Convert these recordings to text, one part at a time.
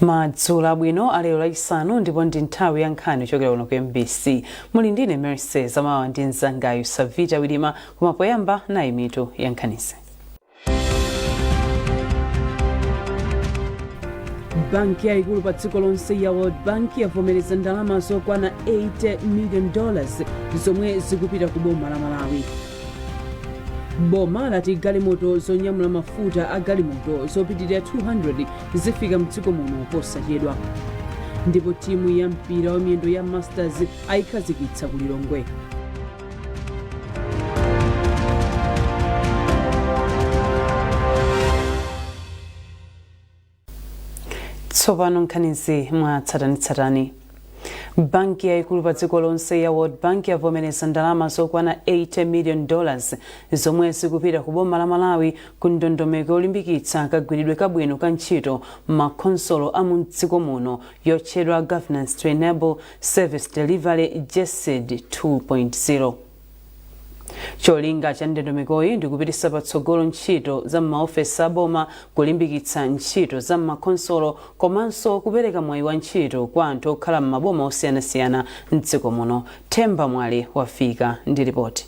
Madzulo abwino alero Lachisanu, ndipo ndi nthawi ya nkhani kuchokera kuno ku MBC. Muli ndine Mercy Zamawa ndi mzangayu Savita Wilima, koma poyamba nayi mitu ya nkhanizi. Banki yayikulu pa dziko lonse ya World Bank yavomereza ndalama zokwana $80 million zomwe zikupita ku boma la Malawi. Boma lati galimoto zonyamula mafuta a galimoto zopitirira 200 zifika mdziko muno posachedwa. Ndipo timu ya mpira wa miyendo ya Masters ayikhazikitsa ku Lilongwe. Tsopano nkhanizi mwa tsatanetsatane. Banki yayikulu pa dziko lonse ya World Bank yavomereza ndalama zokwana $80 million zomwe zikupita ku boma la Malawi ku ndondomeko yolimbikitsa kagwiridwe kabwino ka ntchito m'makhonsolo a mu dziko muno yotchedwa Governance to Enable Service Delivery, GESD 2.0. Cholinga cha ndondomekoyi ndi kupititsa patsogolo ntchito za m'maofesi a boma, kulimbikitsa ntchito za m'makhonsolo komanso kupereka mwayi wa ntchito kwa anthu okhala m'maboma osiyanasiyana mdziko muno. Themba Mwale wafika ndi ripoti.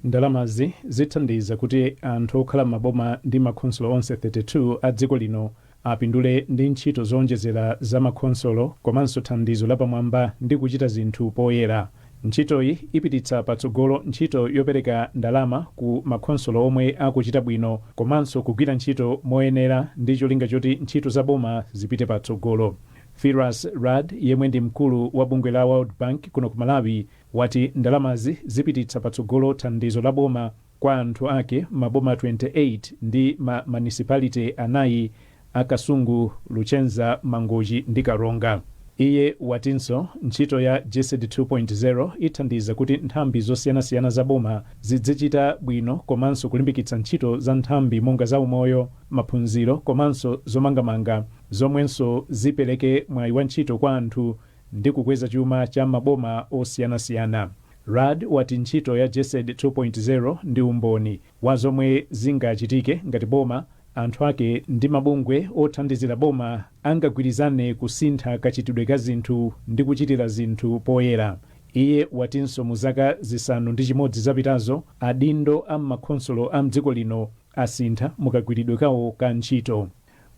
Ndalamazi zithandiza kuti anthu okhala m'maboma ndi makhonsolo onse 32 a dziko lino apindule ndi ntchito zoonjezera za makhonsolo komanso thandizo lapamwamba ndi kuchita zinthu poyera. Ntchitoyi ipititsa patsogolo ntchito yopereka ndalama ku makhonsolo omwe akuchita bwino komanso kugwira ntchito moyenera ndi cholinga choti ntchito za boma zipite patsogolo. Firas Raad, yemwe ndi mkulu wa bungwe la World Bank kuno ku Malawi, wati ndalamazi zipititsa patsogolo thandizo la boma kwa anthu ake m'maboma 28 ndi ma municipality anayi a Kasungu, Luchenza, Mangochi ndi Karonga. Iye watinso ntchito ya GESD 2.0 ithandiza kuti nthambi zosiyanasiyana za boma zidzichita bwino komanso kulimbikitsa ntchito za nthambi monga za umoyo, maphunziro komanso zomangamanga zomwenso zipereke mwayi wa ntchito kwa anthu ndi kukweza chuma cha maboma osiyanasiyana. Raad wati ntchito ya GESD 2.0 ndi umboni wa zomwe zingachitike ngati boma, anthu ake ndi mabungwe othandizira boma angagwirizane kusintha kachitidwe ka zinthu ndi kuchitira zinthu poyera. Iye watinso mu zaka 6 zapitazo, adindo a m'makhonsolo a m'dziko lino asintha mukagwiridwe kawo ka ntchito.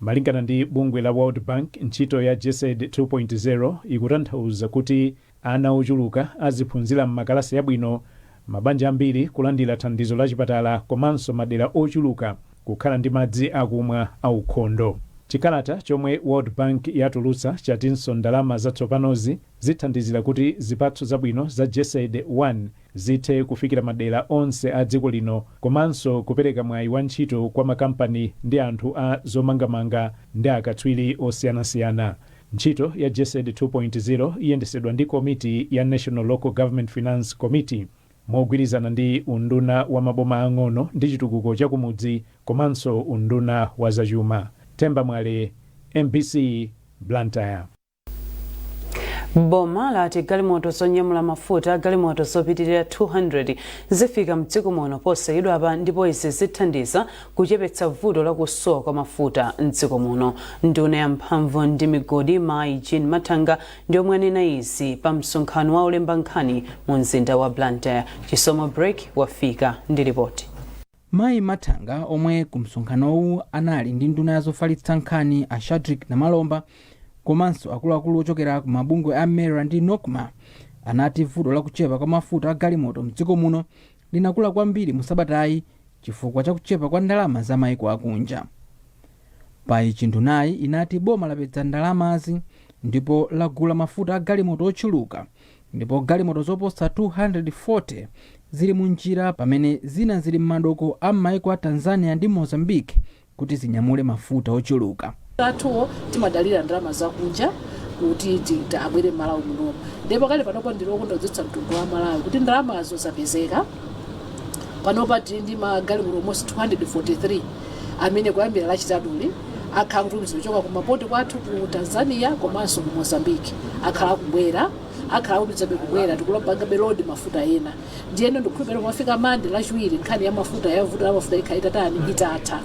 Malingana ndi bungwe la World Bank, ntchito ya GESD 2.0 ikutanthauza kuti ana ochuluka aziphunzira m'makalasi abwino, mabanja ambiri kulandira thandizo la chipatala komanso madera ochuluka kukhala ndi madzi akumwa aukhondo. Chikalata chomwe World Bank yatulutsa chatinso ndalama zatsopanozi zithandizira kuti zipatso zabwino za GESD 1 zithe kufikira madera onse a dziko lino komanso kupereka mwayi wa ntchito kwa makampani ndi anthu a zomangamanga ndi akatswiri osiyanasiyana. Ntchito ya GESD 2.0 iyendesedwa ndi komiti ya National Local Government Finance Committee mogwirizana ndi unduna wa maboma ang'ono ndi chitukuko cha kumudzi komanso unduna wa zachuma. Themba Mwale, MBC, Blantyre. Boma lati galimoto zonyamula mafuta a galimoto zopitirira 200 zifika mdziko muno posachedwapa, ndipo izi zithandiza kuchepetsa vuto la kusowa kwa mafuta mdziko muno. Nduna ya mphamvu ndi migodi Mayi Jean Mathanga ndi omwe anena izi pa msonkhano wa olemba nkhani mu mzinda wa Blantyre. Chisomo Break wafika ndi ripoti. Mayi Mathanga, omwe ku msonkhanowu anali ndi nduna ya zofalitsa nkhani a Shadric Namalomba komanso akuluakulu ochokera ku mabungwe a MERA ndi NOCMA, anati vuto la kuchepa kwa mafuta a galimoto mdziko muno linakula kwambiri mu sabatayi chifukwa cha kuchepa kwa ndalama za maiko akunja. Pa ichi ndunayi inati boma lapeza ndalamazi ndipo lagula mafuta a galimoto ochuluka, ndipo galimoto zoposa 240 zili mu njira pamene zina zili m'madoko a m'maiko a Tanzania ndi Mozambique kuti zinyamule mafuta ochuluka. Athuwo timadalira ndalama zakunja kuti abwere m'Malawi munomo, ndipo pakali panopa ndili okondwa kudziwitsa mtundu wa Malawi kuti ndalamazo zapezeka. Panopa tili ndi magalimoto almost 243 amene kuyambira Lachitatuli akhala akutumizidwa kuchoka ku mapoti kwathu ku Tanzania komanso ku Mozambique. Akhala akubwera, akhala akupitirizabe kubwera, tikupangabe load mafuta ena. Ndiyeno ndikukhulupirira pomafika Mande, Lachiwiri, nkhani ya mafuta, ya vuto la mafuta ikhala itatani, itatha.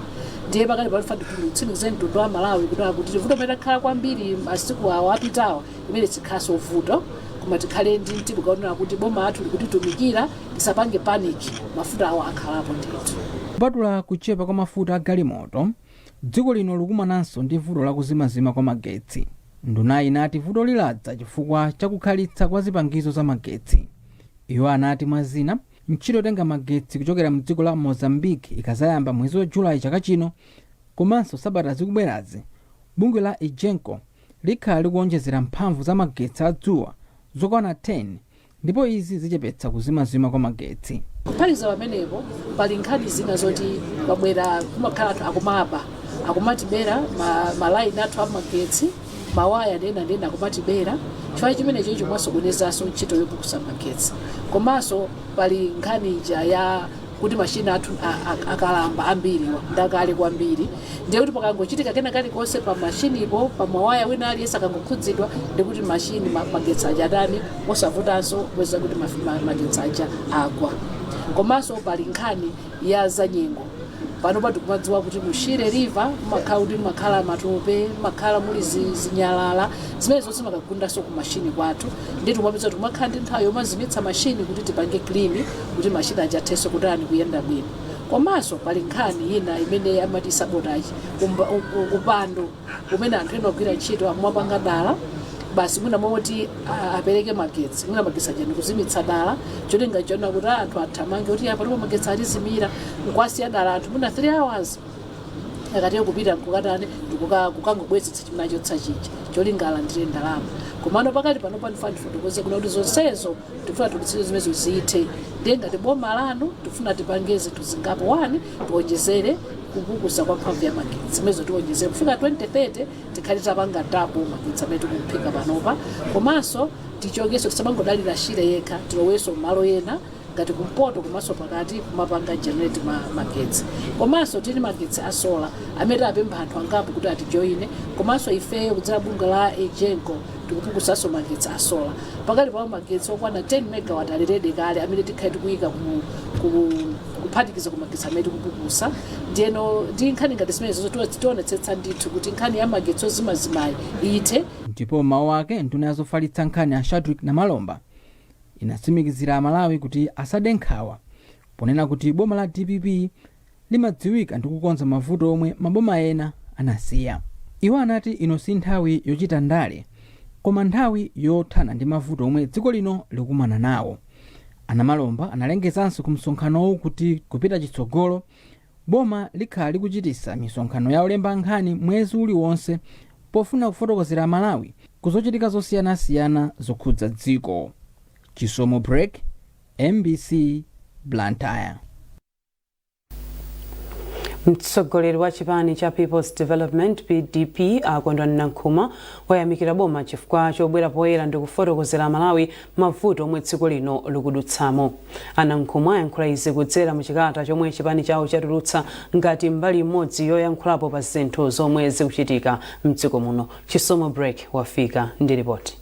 Ndiye pakali pano tikutsimikiza mtundu wa Malawi kuti vuto pamene takhala kwambiri masiku awo apitawa imene sikhaso vuto, koma tikhale ndi mtima kaonera kuti boma athu likutitumikira, tisapange panic. Mafuta awo akhalapo ndithu. Kupatula kuchepa kwa mafuta a galimoto, dziko lino likumananso ndi vuto lakuzimazima kwa magetsi. Ndunayi inati vuto liladza chifukwa chakukhalitsa kwa zipangizo za magetsi. Iwo anati mwa zina, ntchito yotenga magetsi kuchokera mdziko la Mozambique ikazayamba mwezi wa Julayi chaka chino, komanso sabata zikubwerazi, bungwe la EGENCO likhala likuonjezera mphamvu za magetsi adzuwa zokwana 10, ndipo izi zichepetsa kuzimazima kwa magetsi. Kuphatikiza pamenepo, pali nkhani zina zoti pabwera kumakhala anthu akumaba, akumatibera malaini athu amagetsi, mawaya ndena ndena akumatibera. Chifukwa chimenecho chomwasokonezanso ntchito yopukusa magetsi. Komanso pali nkhani ija ya kuti mashini athu akalamba ambiriwa, ndakale kwambiri. Ndiye kuti pakangochitika kena kalikonse pa mashinipo, pa mawaya, wina aliyense akangokhudzidwa, ndikuti mashini magetsi aja atani, osavutanso kupeza kuti magetsi aja agwa. Komanso pali nkhani ya zanyengo. Pano patikumadziwa kuti mu Shire River mumakhala kuti mumakhala matope, mumakhala muli zinyalala zimene zonse zimakagundanso ku mashini kwathu. Ndi tikumapeza kuti kumakhala ndi nthawi yomazimitsa mashini kuti tipange clean, kuti mashini aja athenso kutani, kuyenda bwino. Komanso pali nkhani ina imene amati sabotage, upandu umene anthu ena ogwira ntchito akumapanga dala basi, mwina moti apereke magetsi, mwina magetsi aja ndikuzimitsa dala, cholinga chona kuti anthu athamange kuti apa ndipo magetsi atizimira, nkwasiya dala anthu mwina 3 hours. Akatiye kupita nkukatani, ndikukangobwezetsa chimene achotsa chija, cholinga alandire ndalama. Komano pakali pano panifuna ndifotokoze kuna kuti zonsezo tifuna tikutsire zimenezo zithe. Ndiye ngati boma lanu tifuna tipange zinthu zingapo. 1, tiwonjezere kupukusa kwa mphamvu ya magetsi. Zimenezo tiwonjezere kufika 2030 tikhale tapanga double magetsi amene tikuphika panopa. Komanso tichokenso, tisamangodalira Shire yekha, tilowenso malo ena ngati kumpoto komanso pakati kumapanga generate magetsi. Komanso tili magetsi a solar amene tapempha anthu angapo kuti atijoyine. Komanso ifeyo kudzera bungwe la EGENCO tikupukusanso magetsi a solar. Pakali pawo magetsi okwana 10 megawatt ali ready kale amene tikhale tikuyika kuphatikiza ku magetsi amene tikupukusa. Ndiyeno ndi nkhani ngati zimenezo tionetsetsa ndithu kuti nkhani ya magetsi ozimazimayi ithe. Ndipo mawu ake, nduna yazofalitsa nkhani a Shadrick Namalomba inatsimikizira Amalawi kuti asade nkhawa, ponena kuti boma la DPP limadziwika ndi kukonza mavuto omwe maboma ena anasiya. Iwo anati ino si nthawi yochita ndale, koma nthawi yothana ndi mavuto omwe dziko lino likumana nawo. Anamalomba analengezanso ku msonkhanowu kuti kupita chitsogolo, boma likhala likuchitisa misonkhano ya olemba nkhani mwezi uliwonse pofuna kufotokozera Amalawi kuzochitika zosiyanasiyana zokhudza dziko. Chisomo Break, MBC, Blantyre. Mtsogoleri wa chipani cha People's Development, PDP, Akondwani Nankhumwa, wayamikira boma chifukwa chobwera poyera ndi kufotokozera Amalawi mavuto omwe dziko lino likudutsamo. Anankhumwa ayankhula izi kudzera mu chikalata chomwe chipani chawo chatulutsa ngati mbali imodzi yoyankhulapo pa zinthu zomwe zikuchitika mdziko muno. Chisomo Break wafika ndi ripoti.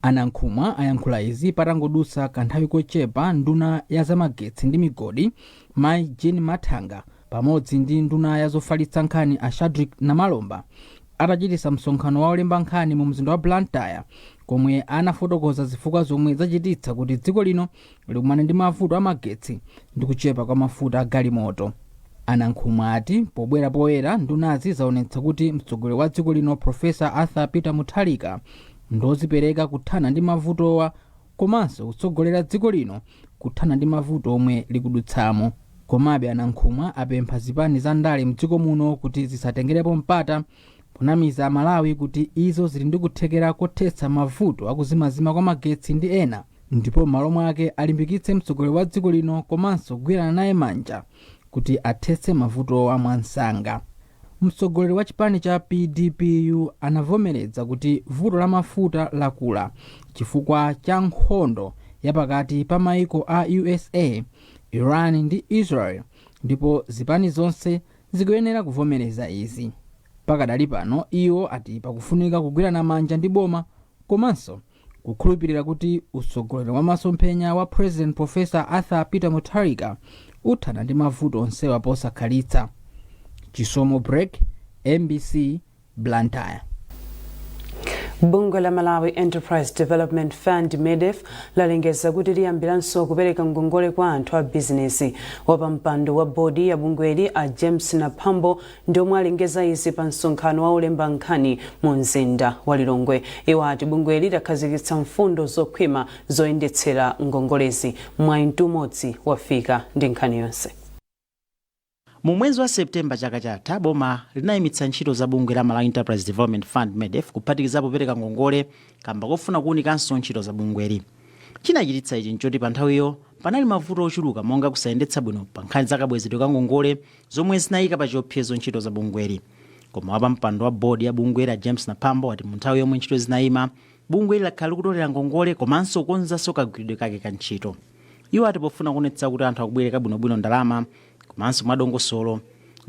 Anankhumwa ayankhula izi patangodutsa kanthawi kochepa nduna ya zamagetsi ndi migodi Mai Jean Mathanga pamodzi ndi nduna ya zofalitsa nkhani a Shadrick Namalomba atachitisa msonkhano wa olemba nkhani mu mzinda wa Blantyre, komwe anafotokoza zifukwa zomwe zachititsa kuti dziko lino likumane ndi mavuto amagetsi ndi kuchepa kwa mafuta a galimoto. Anankhumwa ati pobwera poyera, ndunazi zaonetsa kuti mtsogoleri wa dziko lino Profesa Arthur Peter Mutharika ndozipereka kuthana ndi mavutowa komanso kutsogolera dziko lino kuthana ndi mavuto omwe likudutsamo. Komabe Anankhumwa apempha zipani za ndale mdziko muno kuti zisatengerepo mpata ponamiza Amalawi kuti izo zili ndi kuthekera kothetsa mavuto akuzimazima kwa magetsi ndi ena, ndipo m'malo mwake alimbikitse mtsogoleri wa dziko lino komanso kugwirana naye manja kuti athetse mavutowa mwansanga. Mtsogoleri wa chipani cha PDPU anavomereza kuti vuto la mafuta lakula chifukwa cha nkhondo yapakati pa maiko a USA, Iran ndi Israel, ndipo zipani zonse zikuyenera kuvomereza izi. Pakadali pano, iwo ati pakufunika kugwirana manja ndi boma komanso kukhulupirira kuti utsogoleri wa masomphenya wa President Professor Arthur Peter Mutharika uthana ndi mavuto onsewa posakhalitsa. Chisomo Break, MBC, Blantyre. Bungwe la Malawi Enterprise Development Fund, MEDEF, lalengeza kuti liyambiranso kupereka ngongole kwa anthu a bizinesi. Wapampando wa bodi ya bungweli, a James Naphambo, ndi omwe alengeza izi pa msonkhano wa olemba nkhani mu mzinda wa Lilongwe. Iwo ati bungweli lakhazikitsa mfundo zokhwima zoyendetsera ngongolezi. Mwayi Mtumodzi wafika ndi nkhani yonse. Mu mwezi wa Septemba chaka chatha, boma linayimitsa ntchito za bungwe la Malawi Enterprise Development Fund, MEDEF, kuphatikizapo kupereka ngongole, kamba kofuna kuwunikanso ntchito za bungweli. Chinachititsa ichi nchoti pa nthawiyo panali mavuto ochuluka, monga kusayendetsa bwino pa nkhani za kabwezedwe ka ngongole, zomwe zinayika pa chiopsezo ntchito za bungweli. Koma wapampando wa bodi ya bungweli, a James Naphambo, wati mu nthawi yomwe ntchito zinayima, bungweli lakhala likutolera ngongole komanso kukonzanso kagwiridwe kake ka ntchito. Iwo ati pofuna kuonetsa kuti anthu akubwereka bwinobwino ndalama komanso mwadongosolo,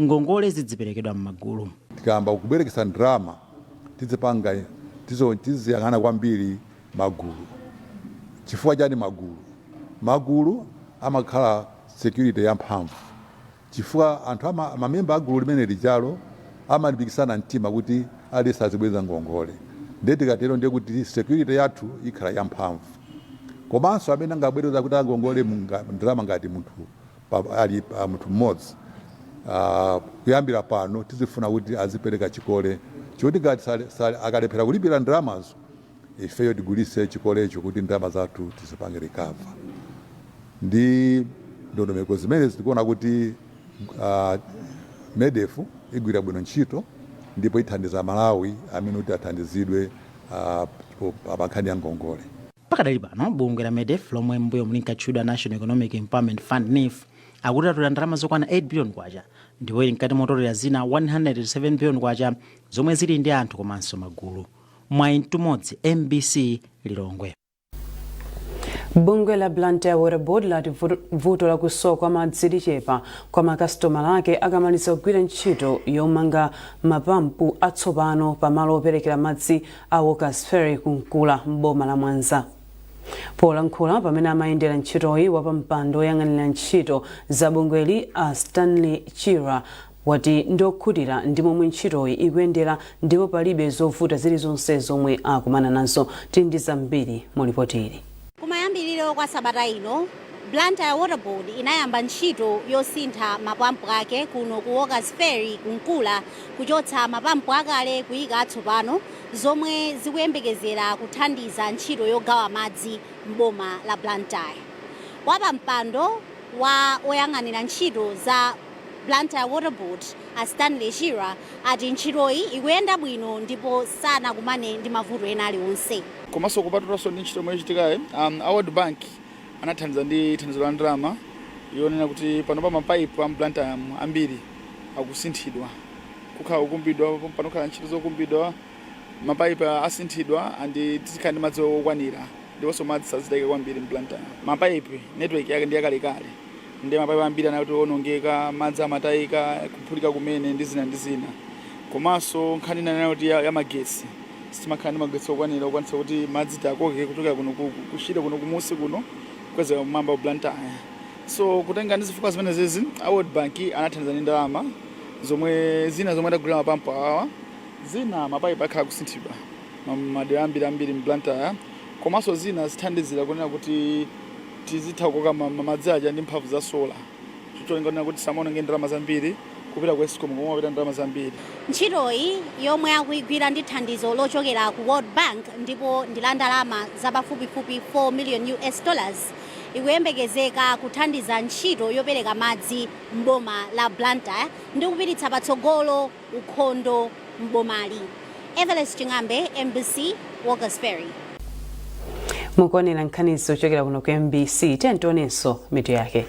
ngongole zidziperekedwa m'magulu. Tikayamba kubwerekesa ndalama, tizipanga tiziyang'ana kwambiri magulu. Chifukwa chani magulu? Magulu amakhala security yamphamvu, chifukwa anthu mamemba a gulu limene lijalo amalimbikisana mtima kuti aliyense azibweza ngongole. Ndiye tikatero, ndiye kuti security yathu ikhala yamphamvu. Komanso amene angabwereza kuti angongole ndalama ngati munthu ali munthu mmodzi, kuyambira pano tizifuna kuti azipereka chikole choti ngati akalephera kulipira ndalamazo, ifeyo tigulise chikolecho kuti ndalama zathu tizipange recover. Ndi ndondomeko zimene zikuona kuti MEDEF igwira bwino ntchito ndipo ithandiza Malawi amene kuti athandizidwe pa nkhani ya ngongole. Pakadali pano, bungwe la MEDEF, lomwe mbuyo mulinkatchedwa National Economic Empowerment Fund, NEEF, akuti atolera ndalama zokwana 8 billion kwacha, ndipo ili mkati motolera zina 107 billion kwacha zomwe zili ndi anthu komanso magulu. Mwayi Mtumodzi, MBC, Lilongwe. Bungwe la Blantyre Water Board lati vuto lakusowa kwa madzi lichepa kwa makasitomala ake akamaliza kugwira ntchito yomanga mapampu atsopano pamalo operekera madzi a Walkers Ferry kunkula m'boma la Mwanza. Polankhula pamene amayendera ntchitoyi, wapampando oyang'anira ntchito za bungweli, a Stanley Chira, wati ndiokhutira ndi momwe ntchitoyi ikuyendera ndipo palibe zovuta zilizonse zomwe akumana nazo. Tili ndi zambiri mu ripoti ili. Kumayambiriro kwa sabata ino, Blantyre Water Board inayamba ntchito yosintha mapampu ake kuno ku Walkers Ferry kunkula, kuchotsa mapampu akale kuyika atsopano, zomwe zikuyembekezera kuthandiza ntchito yogawa madzi m'boma la Blantyre. Wapampando wa oyang'anira ntchito za Blantyre Water Board, a Stanley Chira, ati ntchitoyi ikuyenda bwino ndipo sanakumane ndi mavuto ena aliwonse. Komanso kupatulanso ndi ntchito yomwe ichitikayi, a World Bank anathandiza ndi thandizo la ndalama yonena kuti pano pa mapaipu a Blantyre ambiri akusinthidwa, kukhala kukumbidwa pano, khala ntchito zokumbidwa, mapaipu asinthidwa and tizikhala ndi madzi okwanira ndiponso madzi sazitayika kwambiri. M'Blantyre mapaipu network yake ndi yakalekale, ndi mapaipu ambiri anati onongeka, madzi amatayika, kuphulika kumene ndi zina ndi zina. Komanso nkhani ina kuti ya magetsi, sitimakhala ndi magetsi okwanira okwanitsa kuti madzi tiakoke kuchokera kuno kushire kuno kumusi kuno kukwezera kumwamba ku Blantyre. So kutenga ndi zifukwa zimene zizi, a World Bank anathandiza ndi ndalama zomwe zina zomwe adagulira mapampu awawa, zina mapaipu akhala kusinthidwa madera ambiri ambiri m'Blantyre, komanso zina zithandizira kunena kuti tizitha kukoka madzi aja ndi mphamvu za solar, cholinga kunena kuti samaononge ndalama zambiri kupita ku ESCOM komwe mapita ndalama zambiri. Ntchitoyi yomwe akuyigwira ndi thandizo lochokera ku World Bank ndipo ndi la ndalama zapafupifupi 4 million US dollars, ikuyembekezeka kuthandiza ntchito yopereka madzi m'boma la Blantyre ndi kupititsa patsogolo ukhondo m'bomali. Everest Ching'ambe, MBC, Walkers Ferry. Mukuonera nkhanizo kuchokera kuno ku MBC. Tionenso mitu yake.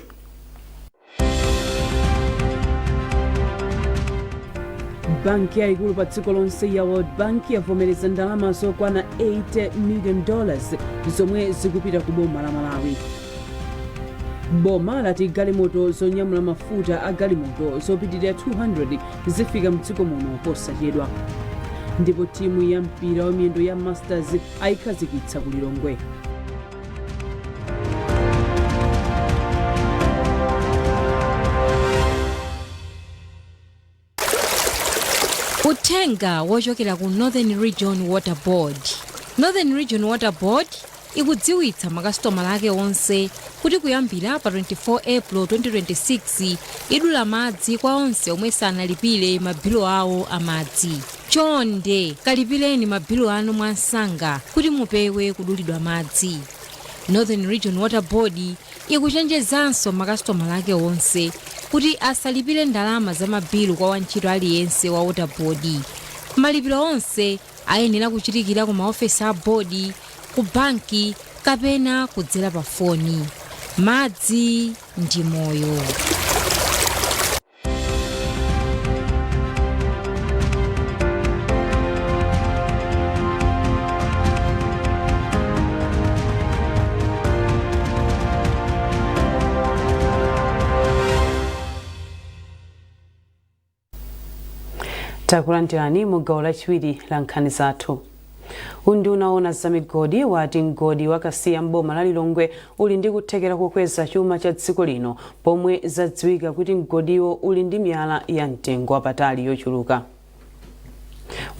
Banki yayikulu pa dziko lonse ya World Bank yavomereza ndalama zokwana 80 million dollars zomwe zikupita ku boma la Malawi. Boma lati galimoto zonyamula mafuta a galimoto zopitirira 200 zifika mdziko muno posachedwa. Ndipo timu ya mpira wa miyendo ya Masters ayikhazikitsa ku Lilongwe. Uthenga wochokera ku Northern Region Water Board. Northern Region Water Board ikudziwitsa makasitomala ake onse kuti kuyambira pa 24 April 2026 idula madzi kwa onse omwe sanalipire mabilo awo amadzi. Chonde kalipireni mabilo anu mwansanga kuti mupewe kudulidwa madzi. Northern Region Water Board ikuchenjezanso makasitomala ake onse kuti asalipire ndalama za mabilu kwa wantchito aliyense wa Water Board. Malipiro onse ayenera kuchitikira ku maofesi a bodi, ku banki kapena kudzera pa foni. Madzi ndi moyo. Takulandirani mu gawo lachiwiri la nkhani zathu. Unduna owona za migodi wati mgodi wa Kasiya mboma la Lilongwe uli ndi kuthekera kokweza chuma cha dziko lino, pomwe zadziwika kuti mgodiwo uli ndi miyala ya mtengo wapatali yochuluka.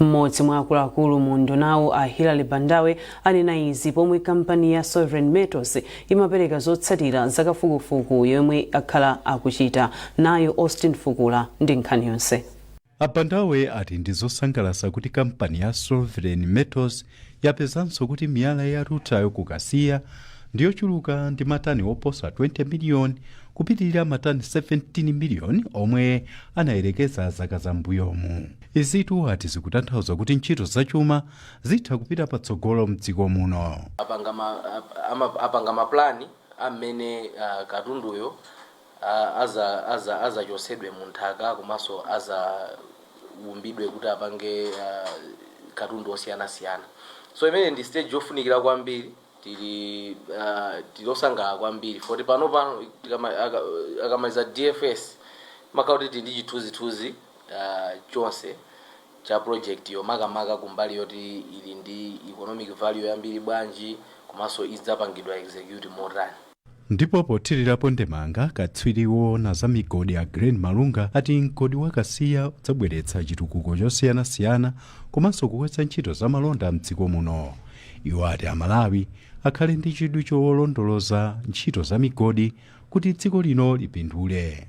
Mmodzi mwa akuluakulu mu undunawo, a Hilary Bandawe, anena izi pomwe kampani ya Sovereign Metals imapereka zotsatira zakafukufuku yomwe akhala akuchita. Nayo Austin Fukula ndi nkhani yonse. A Bandawe ati ndi zosangalatsa kuti kampani ya Sovereign Metals yapezanso kuti miyala ya rutile ku Kasiya ndiyochuluka ndi matani oposa 20 miliyoni, kupitirira matani 17 miliyoni omwe anayerekeza zaka zambuyomu. Izitu ati zikutanthauza kuti ntchito zachuma zitha kupita patsogolo mdziko muno. Apanga maplani amene katunduyo azachosedwe mu nthaka komanso azaumbidwe kuti apange katundu osiyanasiyana. So imene ndi stage yofunikira kwambiri. Tili osangalala kwambiri poti pano akamaliza DFS makhala kuti tili ndi chithunzithunzi chonse cha project yo, makamaka kumbali yoti ili ndi economic value yambiri bwanji komanso idzapangidwa execute motani. Ndipo pothirirapo ndemanga, katswiri woona za migodi a Glen Malunga ati mgodi wa Kasiya udzabweretsa chitukuko chosiyanasiyana komanso kukweza ntchito za malonda mdziko muno. Iwo ati Amalawi akhale ndi chidwi cholondoloza ntchito za migodi kuti dziko lino lipindule.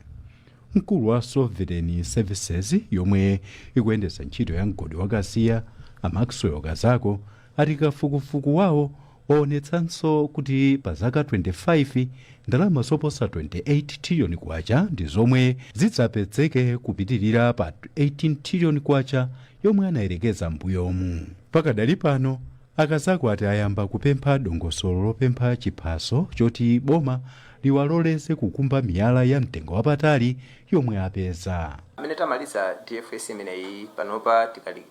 Mkulu wa Sovereign Services yomwe ikuyendetsa ntchito ya mgodi wa Kasiya, a Maxwell Kazako, ati kafukufuku wawo waonetsanso kuti pa zaka 25 ndalama zoposa 28 trillion kwacha ndi zomwe zidzapezeke, kupitirira pa 18 trillion kwacha yomwe anayerekeza mbuyomu. Pakadali pano, a Kazako ati ayamba kupempha dongosolo lopempha chiphaso choti boma liwaloleze kukumba miyala ya mtengo wapatali yomwe apeza. Amene tamaliza DFS imeneyi, panopa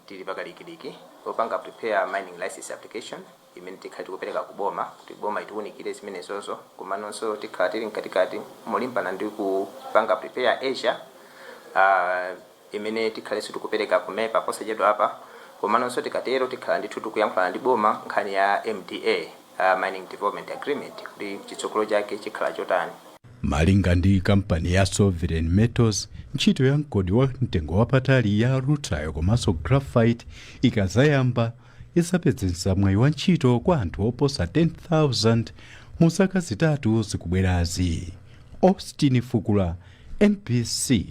tili pakalikiliki popanga prepare mining license application imene tikhala tikupereka ku boma kuti boma itiwunikire zimenezozo. Komanonso tikhala tili mkatikati molimbana ndi kupanga prepare ESIA imene tikhalenso tikupereka ku MEPA posachedwa apa. Komanonso tikatero tikhala ndithu tikuyankhulana ndi boma nkhani ya MDA, mining development agreement, kuti chitsogolo chake chikhala chotani. Malinga ndi kampani ya Sovereign Metals, ntchito ya mgodi wa mtengo wapatali ya rutile komanso graphite ikazayamba izapezetsa mwayi wa ntchito kwa anthu oposa 10,000 mu zaka 3 zikubwerazi. Austin Fukula, MBC,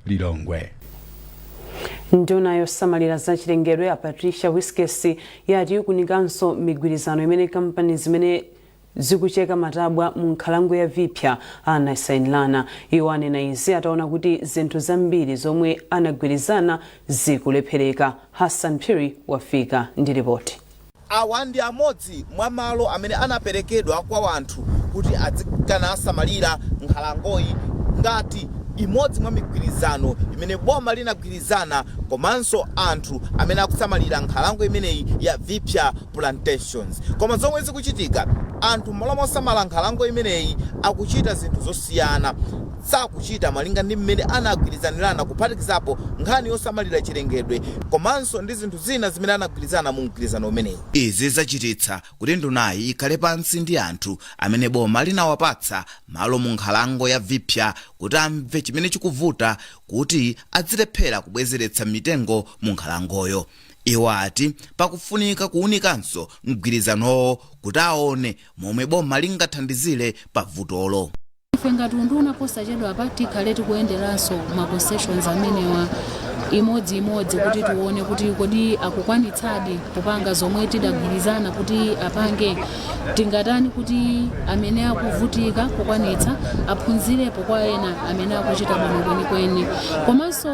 Lilongwe. Nduna yosamalira zachilengedwe a Patricia Wiskes yati ikunikanso migwirizano imene kampani zimene zikucheka matabwa mu nkhalango ya Vipya anasayinirana. Iwo anena izi ataona kuti zinthu zambiri zomwe anagwirizana zikulephereka. Hassan Phiri wafika ndi ripoti. Awa ndi amodzi mwa malo amene anaperekedwa kwa wanthu kuti adzikanasamalira nkhalangoyi ngati imodzi mwa migwirizano imene boma linagwirizana komanso anthu amene akusamalira nkhalango imeneyi ya Vipya Plantations. Koma zomwe zikuchitika, anthu m'malo mosamala nkhalango imeneyi akuchita zinthu zosiyana. Sakuchita malinga ndi mmene anagwirizanirana, kuphatikizapo nkhani yosamalira chilengedwe komanso ndi zinthu zina zimene anagwirizana mu mgwirizano umenewu. Izi zachititsa kuti ndunayi ikhale pansi ndi anthu amene boma linawapatsa malo mu nkhalango ya Vipya kuti amve chimene chikuvuta kuti adzilephera kubwezeretsa mitengo mu nkhalangoyo. Iwo ati pakufunika kuwunikanso mgwirizanowo kuti aone momwe boma lingathandizire pa vutolo. Ife ngati unduna, posachedwa pa tikhale tikuyenderanso ma concessions amenewa imodziimodzi kuti tione kuti kodi akukwanitsadi kupanga zomwe tidagwirizana kuti apange. Tingatani kuti amene akuvutika kukwanitsa aphunzirepo kwa ena amene akuchita bwino kwenikweni? Komanso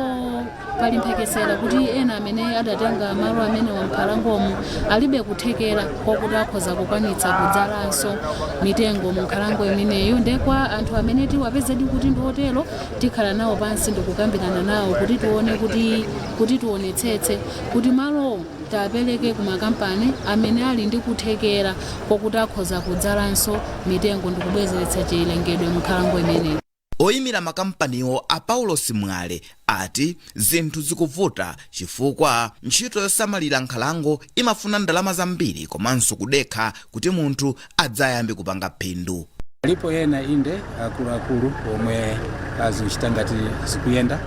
pali mphekesera kuti ena amene adatenga malo amene wankhalangomo alibe kuthekera kokuti akhoza kukwanitsa kudzalanso mitengo mu nkhalango imeneyo. Nde kwa anthu amene tiwapezedi kuti ndi otero, tikhala nawo pansi ndikukambirana nawo kuti tione kuti tionetsetse kuti malo tapereke ku makampani amene ali ndi kuthekera kokuti akhoza kudzalanso mitengo ndikubwezeretsa chilengedwe mu nkhalango imeneyo. Oyimira makampaniwo, a Paulos Mwale, ati zinthu zikuvuta chifukwa ntchito yosamalira nkhalango imafuna ndalama zambiri komanso kudekha kuti munthu adzayambe kupanga phindu. Alipo ena inde, akuluakulu omwe azikuchita ngati zikuyenda,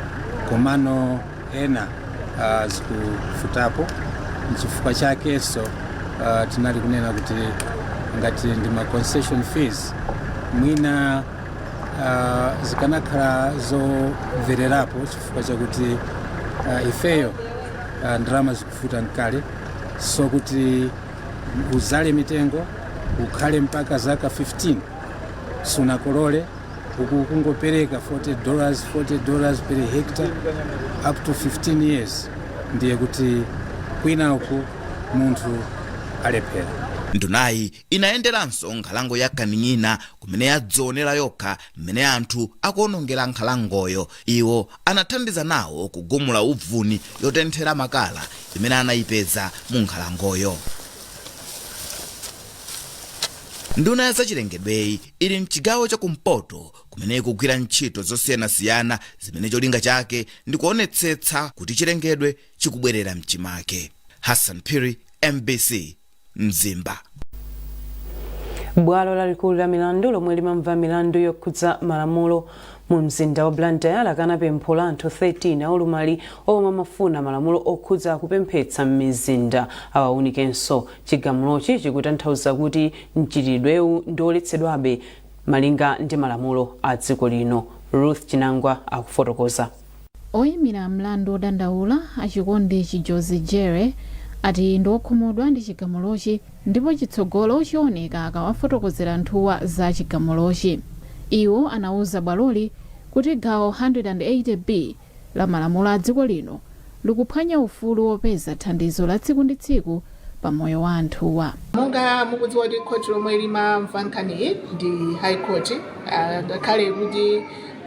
komano ena zikufutapo. Nchifukwa chakenso tinali kunena kuti ngati ndi ma concession fees, mwina zikanakhala zomvererapo, chifukwa chakuti ifeyo ndalama zikufuta mkale. So kuti uzale mitengo, ukhale mpaka zaka 15 sunakolole, uku kungopereka $40, $40 per hectare up to 15 years, ndiye kuti kwina uku munthu alephera. Ndunayi inayenderanso nkhalango ya Kaning'ina kumene yadzionera yokha mmene anthu akuonongera nkhalangoyo. Iwo anathandiza nawo kugumula uvuni yotenthera makala imene anayipeza mu nkhalangoyo. Nduna ya zachilengedweyi ili mchigawo chakumpoto kumene ikugwira ntchito zosiyanasiyana zimene cholinga chake ndi kuonetsetsa kuti chilengedwe chikubwerera mchimake. Hassan Phiri, MBC, Mzimba. Bwalo lalikulu la milandu lomwe limamva milandu yokhudza malamulo mu mzinda wa Blantyre lakana pempho la anthu 13 aulumali omwe amafuna malamulo okhudza kupemphetsa m'mizinda awawunikenso. Chigamulochi chikutanthauza kuti mchitidwewu ndi oletsedwabe malinga ndi malamulo a dziko lino. Ruth Chinangwa akufotokoza. Oyimira mlandu odandaula, Achikondi Chijozi Jere, ati ndi okhumudwa ndi chigamulochi ndipo chitsogolo chioneka akawafotokozera anthuwa za chigamulochi. Iwo anauza bwaloli kuti gawo 180B la malamulo a dziko lino likuphwanya ufulu wopeza thandizo la tsiku ndi tsiku pa moyo wa anthuwa. Monga mukudziwa kuti khoti lomwe limamva nkhaniyi ndi High Court, ngakhale kuti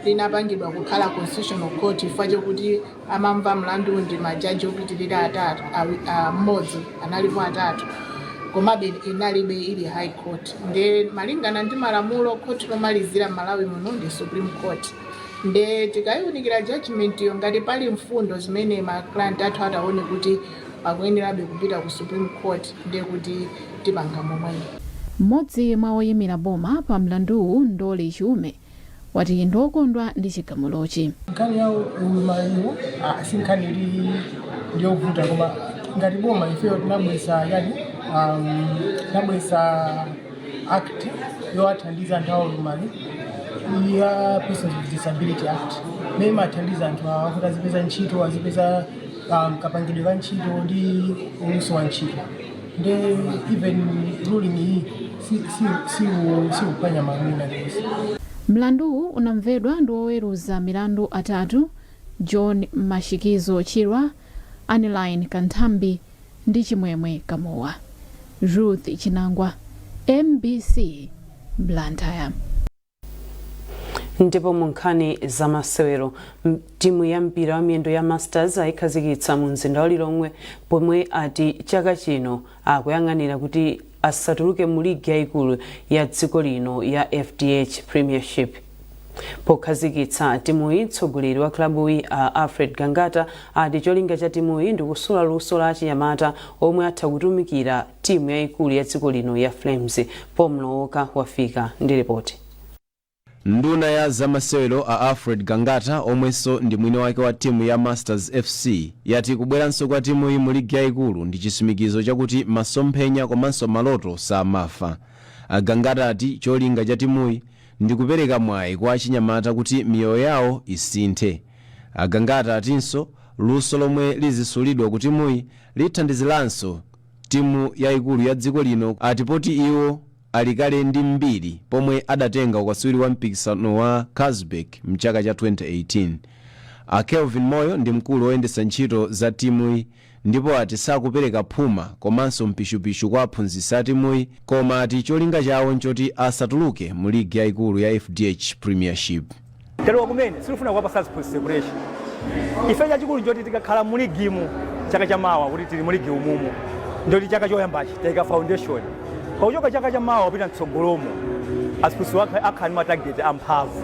linapangidwa kukhala Constitutional Court chifukwa chokuti amamva mlandu ndi majaji opitirira atatu, mmodzi, analipo atatu, komabe inalibe ili High Court. Nde malingana ndi malamulo, khoti lomalizira m'Malawi muno ndi Supreme Court. Nde tikayiunikira judgment yo, ngati pali mfundo zimene ma client athu ataone kuti pakuyenerabe kupita ku Supreme Court, ndiye kuti tipanga momwemo. Mmodzi mwa oyimira boma pa mlanduwu, Ndoli Chiume, wati ndi okondwa ndi chigamulochi. Nkhani ya ulumaliwo si nkhani ili ndiyovuta, koma ngati boma ifeyo tinabwesa yani, tinabwesa act yowathandiza anthu a ulumali ya Persons with Disability Act, imene imathandiza anthu awa kuti azipeza ntchito, azipeza kapangidwe ka ntchito ndi uluso wa ntchito. Nde even ruling iyi sikuphwanya malamulo aliwonse. Mlanduwu unamvedwa ndi oweruza milandu atatu, John Mashikizo Chirwa, Aneline Kanthambi ndi Chimwemwe Kamowa. Ruth Chinangwa, MBC, Blantyre. Ndipo mu nkhani zamasewero, timu ya mpira wa miyendo ya Masters ayikhazikitsa mu mzinda wa Lilongwe, pomwe ati chaka chino akuyang'anira kuti asatuluke mu ligi yayikulu ya dziko lino ya FDH Premiership. Pokhazikitsa timuyi, mtsogoleri wa klabuyi a Alfred Gangata ati cholinga cha timuyi ndi kusula luso la achinyamata omwe atha kutumikira timu yayikulu ya dziko lino ya Flames. Pomlowoka wafika ndi ripoti. Nduna ya zamasewero a Alfred Gangata, omwenso ndi mwini wake wa timu ya Masters FC, yati kubweranso kwa timuyi mu ligi yayikulu ndi chitsimikizo chakuti masomphenya komanso maloto samafa. Agangata ati cholinga cha timuyi ndi kupereka mwayi kwa achinyamata kuti miyoyo yawo isinthe. Agangata atinso luso lomwe lizisulidwa ku timuyi lithandiziranso timu yayikulu ya dziko lino, ati poti iwo alikale ndi mbiri pomwe adatenga ukaswiri wa mpikisano wa Carlsberg mchaka cha 2018. A Kelvin Moyo ndi mkulu woyendetsa ntchito za timuyi ndipo ati sakupereka phuma komanso mpishupishu kwa aphunzitsi a timuyi, koma ati cholinga chawo nchoti asatuluke mu ligi yayikulu ya FDH Premiership. Talowa kumene, sitifuna kuwapasa aphunzitsi pressure. Ife chachikulu njoti tikakhala mu ligimu chaka chamawa, kuti tili mu ligi umumu, ndoti chaka choyambachi tayika foundation. Pakuchoka chaka chamawa kupita mtsogolomo, aphunzitsi akhala ndi ma target amphamvu,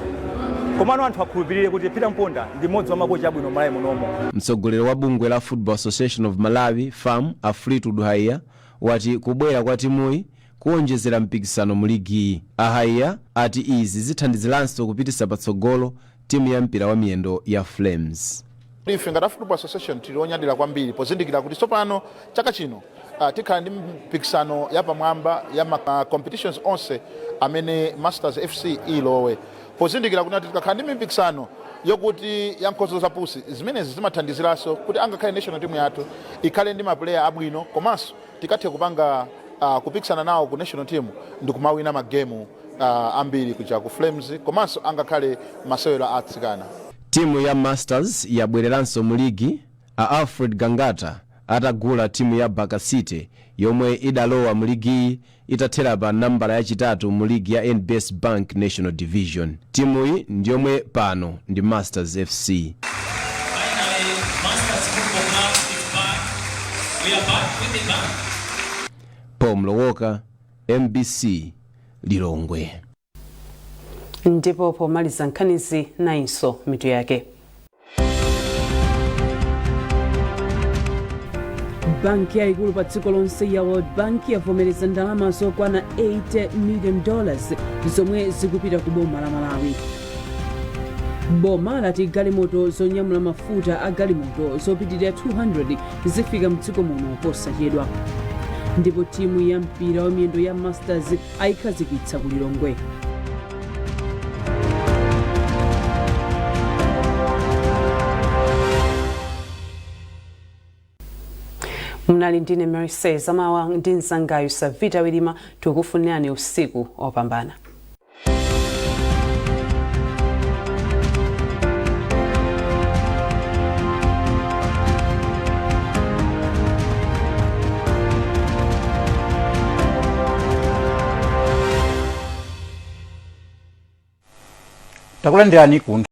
komano anthu akhulupirire kuti Peter Mponda ndi mmodzi wa makochi abwino Malawi munomo. Mtsogoleri wa bungwe la Football Association of Malawi, FAM, a Fleetwood Haiya, wati kubwera kwa timuyi kuwonjezera mpikisano mu ligiyi. A Haiya ati izi zithandiziranso kupititsa patsogolo timu ya mpira wa miyendo ya Flames. Ife ngati Football Association tili onyadira kwambiri pozindikira kuti tsopano chaka chino tikhala ndi mpikisano yapamwamba ya ma competitions onse amene Masters FC ilowe, pozindikira kuti tikakhala ndi mipikisano yokuti ya nkhoso zapusi, zimenezi zimathandiziranso kuti angakhale national team yathu ikhale ndi ma player abwino, komanso tikathe kupanga kupikisana nawo ku national team ndi kumawina magemu ambiri kuja ku Flames komanso angakhale masewero atsikana. Timu ya Masters yabwereranso mu ligi a Alfred Gangata atagula timu ya Baka City yomwe idalowa mu ligiyi itathera pa nambala yachitatu mu ligi ya NBS Bank National Division. Timuyi ndiyomwe pano ndi Masters FC. Finally, Masters Football Club is back. We are back with the bang. Paul Mlowoka, MBC, Lilongwe. Ndipo pomaliza nkhanizi, nayinso mitu yake. Banki yayikulu pa dziko lonse ya World Bank yavomereza ndalama zokwana $80 million zomwe zikupita ku boma la Malawi. Boma lati galimoto zonyamula mafuta a galimoto zopitirira 200 zifika mdziko muno posachedwa. Ndipo timu ya mpira wa miyendo ya Masters ayikhazikitsa ku Lilongwe. Mnali ndine Mary Zamawa ndi mzangayu Savita Wilima. Tikufunirani usiku opambana. Takulandirani ku